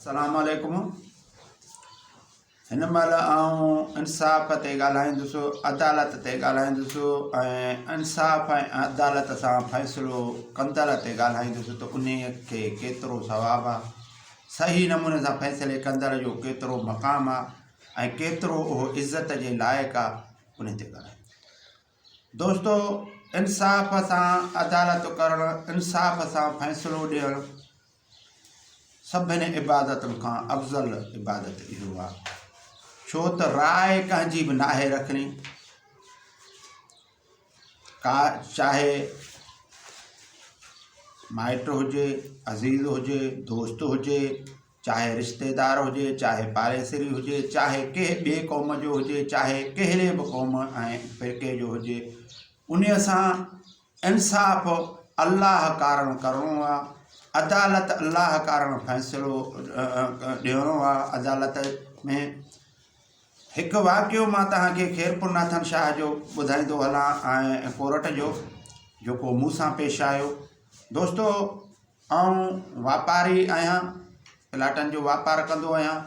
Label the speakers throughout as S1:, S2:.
S1: السلام عليڪم هن مهل آئون انصاف تي ڳالهائيندس عدالت تي ڳالهائيندس ۽ انصاف ۽ عدالت سان فيصلو ڪندڙ تي ڳالهائيندس ته انهي کي ڪيترو ثواب آ صحيح نموني سان فيصلي ڪندڙ جو ڪيترو مقام آ ۽ ڪيترو اهو عزت جي لائق آ انهي تي ڳالهائيندس دوستو انصاف سان عدالت ڪرڻ انصاف سان فيصلو ڏيڻ سڀني عبادتن کان افضل عبادت اهو آهي ڇو ته راء ڪنهن جي به ناهي رکڻي ڪا چاهي مائٽ هجي عزيز هجي دوست هجي چاهي رشتيدار هجي چاهي پاڙيسري هجي چاهي ڪنهن ٻئي قوم جو هجي چاهي ڪهڙي به قوم ۽ فرقي جو هجي ان سان انصاف الله ڪارڻ ڪرڻو آ، عدالت الله ڪارڻ فيصلو ڏيڻو آ، عدالت ۾ هڪ واقعو مان توهان کي خيرپور ناٿن شاهه جو ٻڌائيندو هلان ۽ ڪورٽ جو جيڪو مون سان پيش آيو دوستو آئون واپاري آهيان، پلاٽن جو واپار ڪندو آهيان،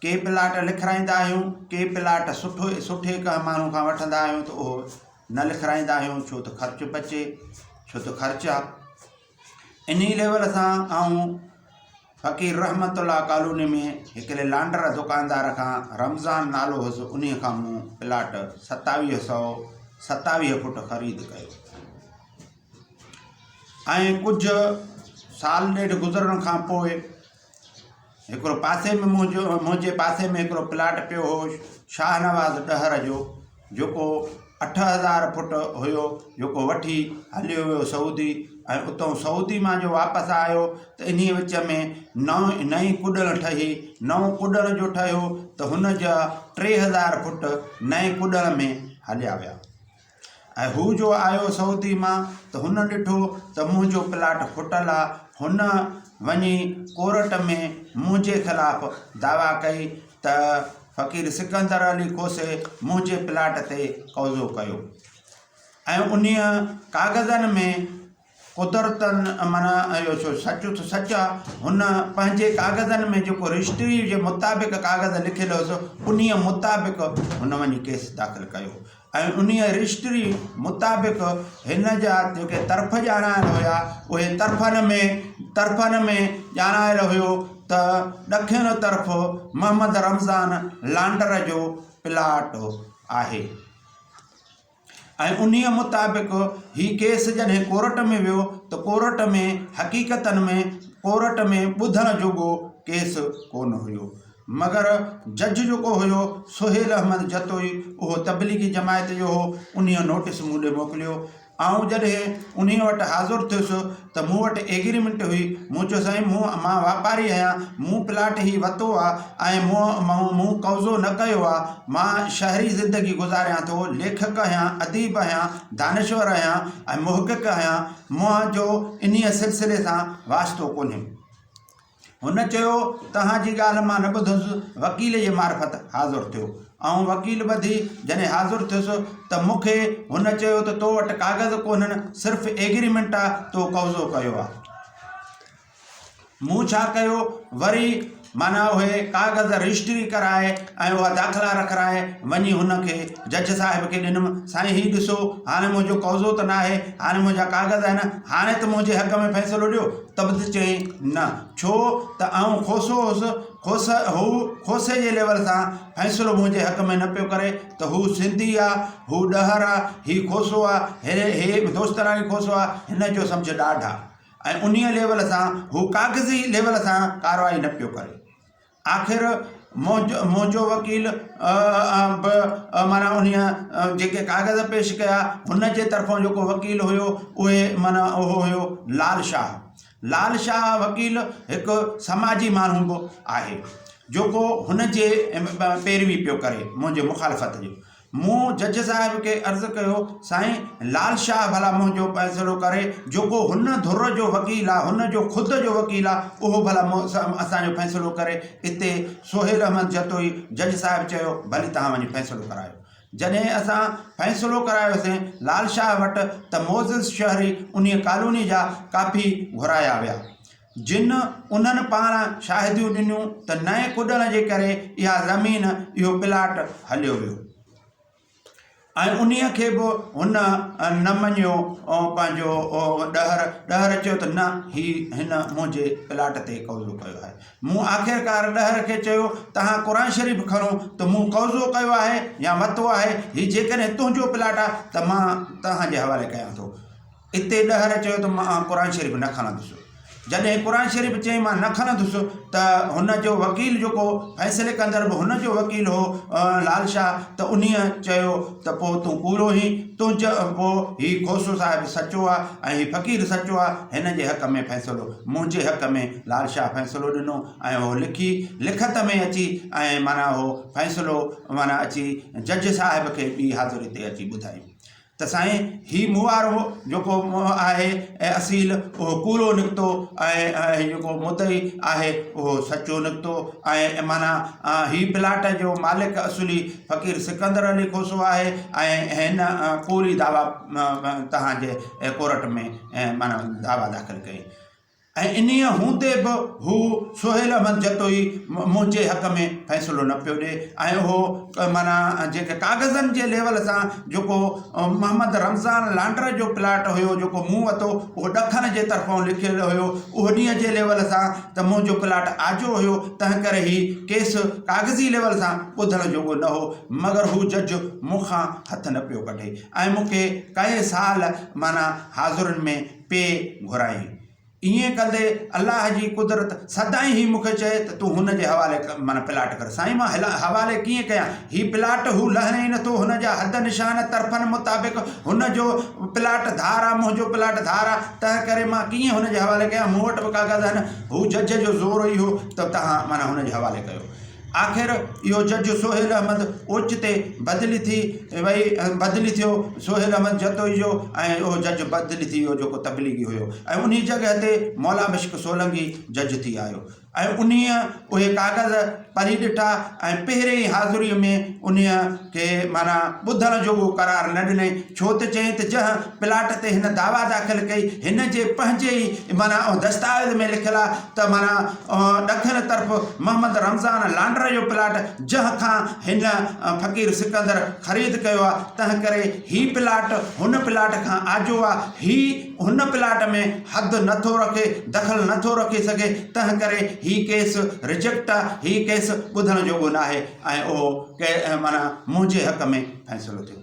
S1: ڪي پلاٽ لکرائيندا آهيون، ڪي پلاٽ سٺو سٺي ڪنهن ماڻهو کان وٺندا آهيون ته اهو نه لکرائيندا آهيون ڇو ته خرچ بچي ڇو ته خرچ آهي انهي ليول سان آئون فقير رحمت الله ڪالوني ۾ هڪڙي لانڊر دڪاندار کان رمضان نالو هوس انهي کان مون پلاٽ ستاويهه سئو ستاويهه فوٽ خريد ڪيو. ۽ ڪجهه سال ڏيڍ گذرڻ کان پوء هڪڙو پاسي ۾ منهنجو منهنجي پاسي ۾ هڪڙو پلاٽ پيو هو شاهنواز ڏهر جو جيڪو 8000 فوٽ هيو جيڪو وٺي هليو ويو سعودي ۽ اتان سعودي مان جو واپس آيو ته انهي وچ ۾ نئون نئين ڪڏڻ ٺهي نئون ڪڏڻ جو ٺهيو ته هن جا 3000 فوٽ نئين ڪڏڻ ۾ هليا ويا. ۽ هو جو آيو سعودي مان ته هن ڏٺو ته منهنجو پلاٽ ڦٽل آ، هن وڃي ڪورٽ ۾ منهنجي خلاف دعويٰ ڪئي ته فقير سڪندر علي کوسي منهنجي پلاٽ تي قبضو ڪيو ۽ انهيء ڪاغذن ۾ قدرتن معنيٰ اهو ڇو سچ ته سچ آ هن پنهنجي ڪاغذن ۾ جيڪو رجسٽري جي مطابق ڪاغذ لکيل هيس انهيء مطابق هن وڃي ڪيس داخل ڪيو ۽ انهيء رجسٽري مطابق هن جا جيڪي طرف ڄاڻايل هيا اهي طرفن ۾ طرفن ۾ ڄاڻايل هيو ته ڏکڻ طرف محمد رمضان لانڊر جو پلاٽ آهي. ۽ انهيء مطابق هي ڪيس جڏهن ڪورٽ ۾ ويو ته ڪورٽ ۾ حقيقتن ۾ ڪورٽ ۾ ٻڌڻ جوڳو ڪيس ڪونه هيو مگر جج جيڪو هيو سهيل احمد جتوئي اهو تبليغي جماعت جو هو انهيء نوٽيس مون ڏي موڪليو آئون جڏهن انهيء وٽ حاضر ٿيس ته مون وٽ ايگريمينٽ هئي. مون چيو سائين مون مان واپاري آهيان، مون پلاٽ هي وتو آ ۽ مون مون قبضو نه ڪيو آ. مان شهري زندگي گذاريان ٿو، ليکڪ آهيان، اديب آهيان، دانشور آهيان ۽ محقق آهيان، منهنجو انهيء سلسلي سان واسطو ڪونهي. هن چيو، توهان جي ڳالهه مان نه ٻڌس، وڪيل جي معرفت حاضر ٿيو. آئون وڪيل ٻڌي جڏهن حاضر ٿيس ته مون کي هن چيو ته تو وٽ ڪاغذ ڪونهن، صرف ايگريمينٽ آ، تو قبضو ڪيو آ. مون ڇا ڪيو، وري معنيٰ اهي ڪاغذ رجسٽري ڪرائي ۽ اها داخلا رکرائي وڃي هن کي جج صاحب کي ڏنم، سائين هي ڏسو، هاڻي منهنجو قبضو ته ناهي، هاڻي منهنجا ڪاغذ آهن، هاڻي ته منهنجي حق ۾ فيصلو ڏيو. ته به چيائين نه، ڇو ته آئون کوسو هوس، کوسه هو کوسي جي ليول سان فيصلو منهنجي حق ۾ نه پيو ڪري ته هو سنڌي آ، هو ڏهر آ، هي کوسو آ، هي هي دوستراڻي کوسو آ، هن جو سمجهه ڏاڍ آ ۽ انهيء ليول سان هو ڪاغذي ليول سان ڪارروائي نه پيو ڪري. آخر منهنجو وڪيل به معنيٰ انهيء جيڪي ڪاغذ پيش ڪيا هن جي طرفان جيڪو وڪيل هيو اهي معنيٰ اهو هيو لال شاهه لال شاهه وڪيل هڪ سماجي ماڻهو به آهي جيڪو هن جي پيروي پيو ڪري منهنجي مخالفت جي مون جج صاحب کي عرض ڪيو، سائين لال شاهه ڀلا منهنجو فيصلو ڪري، جيڪو هن ڌر جو وڪيل آ، هن جو خود جو وڪيل آ، اهو ڀلا مون سان اسان جو فيصلو ڪري. اتي سهيل احمد جتوئي جج صاحب چيو، ڀلي توهان وڃي فيصلو ڪرايو. جڏهن اسان فيصلو ڪرايوسين لال شاهه وٽ ته معزز شهري انهيء ڪالوني جا ڪافي گهرايا ويا. جن انهن پاڻ شاهديون ڏنيون ته نئين ڪڏڻ جي ڪري اها زمين اهو پلاٽ هليو ويو ۽ انهيء کي به هن نه مڃيو پنهنجو ڏهر ڏهر چيو ته نه هي هن منهنجي پلاٽ تي قبضو ڪيو آهي مون آخرڪار ڏهر کي چيو توهان قرآن شريف کڻو ته مون قبضو ڪيو آهي يا ورتو آهي هي جيڪڏهن تنهنجو پلاٽ آهي ته مان توهان جي حوالي ڪيان ٿو اتي ڏهر چيو ته مان قرآن شريف نه کڻندس. جڏهن قرآن شريف چيائين مان نه کڻندس ته هن جو وڪيل جيڪو فيصلي ڪندڙ به هن جو وڪيل هو لال شاهه ته انهيء چيو ته پوء تون ڪوڙو هين تنهنجو پوء هي کوسو صاحب سچو آ ۽ هي فقير سچو آ هن جي حق ۾ فيصلو منهنجي حق ۾ لال شاهه فيصلو ڏنو ۽ اهو لکي لکت ۾ اچي ۽ معنيٰ اهو فيصلو معنيٰ اچي جج صاحب کي ٻي حاضري تي اچي ٻڌايائين. ته سائين هي مون وارو جيڪو آهي اصيل اهو ڪوڙو نڪتو ۽ جيڪو مدعي آهي اهو سچو نڪتو ۽ معنيٰ هي پلاٽ جو مالڪ اصلي فقير سڪندر علي کوسو آهي ۽ هن ڪوڙي دعويٰ توهان جي ڪورٽ ۾ معنيٰ دعويٰ داخل ڪئي. ۽ انهيء هوندي به هو سهيل احمد جتوئي منهنجي حق ۾ فيصلو نه پيو ڏئي ۽ اهو معنيٰ جيڪي ڪاغذن جي ليول سان جيڪو محمد رمضان لانڊر جو پلاٽ هيو جيڪو مون ورتو اهو ڏکڻ جي طرفان لکيل هيو اهو ڏينهن جي ليول سان ته منهنجو پلاٽ آجو هيو تنهن ڪري هي ڪيس ڪاغذي ليول سان ٻڌڻ جوڳو نه هو مگر هو جج مون کان هٿ نه پيو ڪڍي ۽ مون کي ڪئين سال معنيٰ حاضرين ۾ پئي گهرائين. ائين ڪندي الله جي قدرت سدائين هي مون کي چئي ته تون هن جي حوالي معنيٰ پلاٽ ڪر. سائين مان حوالي ڪيئن ڪيان؟ هي پلاٽ هو لهڻي ئي نٿو. هن جا حد نشان طرفن مطابق هن جو پلاٽ ڌار آ، منهنجو پلاٽ ڌار آ، تنهن ڪري مان ڪيئن هن جي حوالي ڪيان؟ مون وٽ به ڪاغذ آهن. هو جج جو زور اهو ته توهان معنيٰ هن جي حوالي ڪيو. آخر اهو جج سهيل احمد اوچتي بدلي ٿي وئي بدلي ٿيو سهيل احمد جتوئي جو ۽ اهو جج بدلي ٿي ويو جيڪو تبليغي هيو ۽ انهي جڳهه تي مولا بشڪ سولنگي جج ٿي آيو ۽ انهي اهي ڪاغذ پڙهي ڏٺا ۽ پهرين ئي حاضري ۾ انهي کي معنيٰ ٻڌڻ جوڳو قرار نه ڏنائين ڇو ته چيائين ته جنهن پلاٽ تي هن دعويٰ داخل ڪئي هن جي پنهنجي ئي معنيٰ دستاويز ۾ لکيل آهي ته معنيٰ ڏکڻ طرف محمد رمضان لانڊر جو پلاٽ جنهن کان هن فقير سڪندر خريد ڪيو آهي تنهن ڪري هي پلاٽ هن پلاٽ کان آجو آهي هي هن پلاٽ ۾ حد نه ٿو رکي دخل نه ٿو رکي سگهي تنهن ڪري هي ڪيس رجيڪٽ آهي هي ڪيس ٻڌڻ جوڳو ناهي ۽ اهو معنيٰ منهنجي حق ۾ فيصلو ٿيو.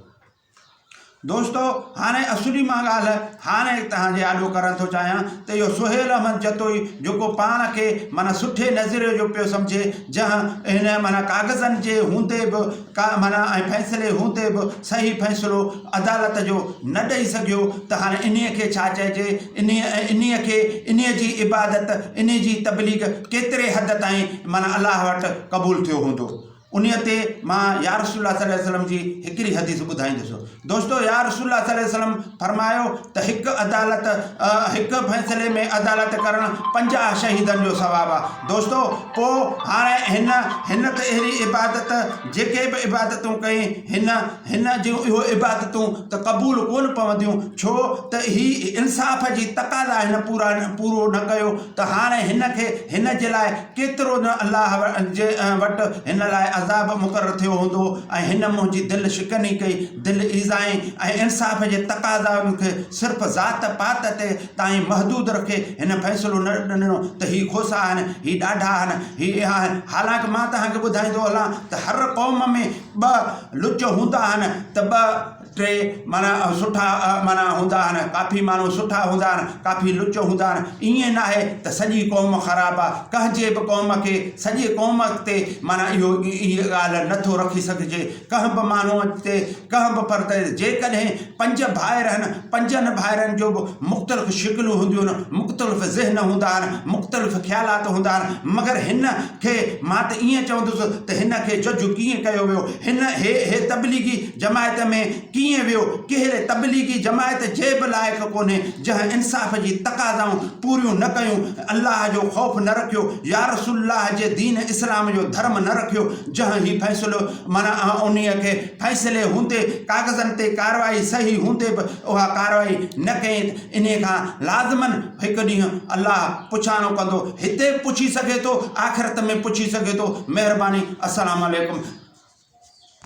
S1: دوستو هاڻي اصلي مان ڳالهه هاڻي توهان جي آڏو ڪرڻ ٿو چاهيان ته اهو سهيل احمد جتوئي جيڪو پاڻ کي معنيٰ سٺي نظريي جو پيو سمجهي جنهن هن معنيٰ ڪاغذن جي هوندي به ڪا معنيٰ ۽ فيصلي هوندي به صحيح فيصلو عدالت جو نه ڏئي سگهيو ته هاڻي انهي کي ڇا چئجي انهي انهي کي انهي جي عبادت انهي جي تبليغ ڪيتري حد تائين معنيٰ الله وٽ قبول ٿيو هوندو. انهيء تي مان يا رسول الله صلي الله عليه وسلم جي هڪڙي حديث ٻڌائيندس. دوستو يا رسول الله صلي الله عليه وسلم فرمايو ته هڪ عدالت هڪ فيصلي ۾ عدالت ڪرڻ 50 شهيدن جو ثواب آ. دوستو پوء هاڻي هن هن ته اهڙي عبادت جيڪي به عبادتون ڪئي هن هن جون اهو عبادتون ته قبول ڪونه پونديون ڇو ته هي انصاف جي تقاضا هن پورا پورو نه ڪيو ته هاڻي هن کي هن جي لاء ڪيترو نه الله جي وٽ هن لاء عذاب مقرر ٿيو هوندو ۽ هن منهنجي دل شڪني ڪئي، دل ايذائين ۽ انصاف جي تقاضائن کي صرف ذات پات تي تائين محدود رکي هن فيصلو نه ڏنو ته هي کوسا آهن، هي ڏاڍا آهن، هي اها آهن. حالانڪ مان توهان کي ٻڌائيندو هلان ته هر قوم ۾ ٻه لچ هوندا آهن ته ٻه ٽي معنيٰ سٺا معنيٰ هوندا آهن، ڪافي ماڻهو سٺا هوندا آهن، ڪافي لچ هوندا آهن، ائين ناهي ته سڄي قوم خراب آهي، ڪنهن جي به قوم کي سڄي قوم تي معنيٰ اهو اها ڳالهه نه ٿو رکي سگهجي، ڪنهن به ماڻهوء تي ڪنهن به فرد تي جيڪڏهن پنج ڀائر آهن، پنجن ڀائرن جو به مختلف شڪلون هونديون آهن، مختلف ذهن هوندا آهن، مختلف خيالات هوندا آهن، مگر هن کي مان ته ائين چوندس ته هن کي جج ڪيئن ڪيو ويو، هن هي هي تبليغي جماعت ۾ ڪيئن ويو؟ ڪهڙي تبليغي جماعت جي به لائق ڪونهي، جنهن انصاف جي تقاضائون پوريون نه ڪيون، الله جو خوف نه رکيو، يا رسول الله جي دين اسلام جو ڌرم نه رکيو، جنهن هي فيصلو معنيٰ انهيء کي فيصلي هوندي ڪاغذن تي ڪارروائي صحيح هوندي به اها ڪارروائي نه ڪئي ته انهيء کان لازماً هڪ ڏينهن الله پڇاڻو ڪندو، هتي به پڇي سگهي ٿو، آخرت ۾ پڇي سگهي ٿو. مهرباني. السلام عليڪم.